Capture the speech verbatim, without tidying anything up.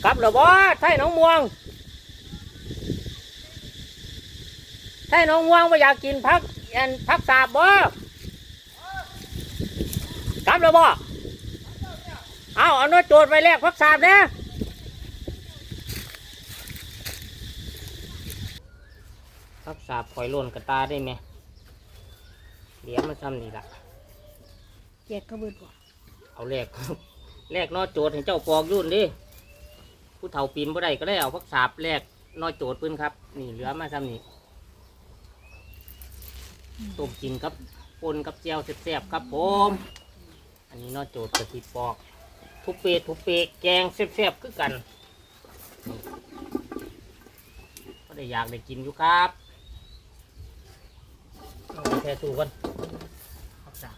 กลับแล้วบ่ ไทหนองม่วง ไทหนองม่วงบ่อยากกินผัก อันผักสาบบ่ กลับแล้วบ่ เอาเอาหน่อโจดไปแลกผักสาบแหน่ ผักสาบข่อยหล่นกะตาได้แหม เหลือมาซ่ำนี่ล่ะ แจกเขาเบิดบ่ เอาแลก แลกหน่อโจดให้เจ้าปอกอยู่หั่นเด้ ผู้เฒ่าปีนบ่ได้ก็เลยเอาผักสาบแลกหน่อโจดเพิ่นครับ นี่เหลือมาซ่ำนี่ ต้มกินกับป่นกับแจ่วแซ่บๆครับผม อันนี้หน่อโจดกะสิปอก ทุบเปะทุบเปะแกงแซ่บๆคือกัน ก็ได้อยากได้กินอยู่ครับ เอาไปแช่ตู้ก่อน ผักสาบ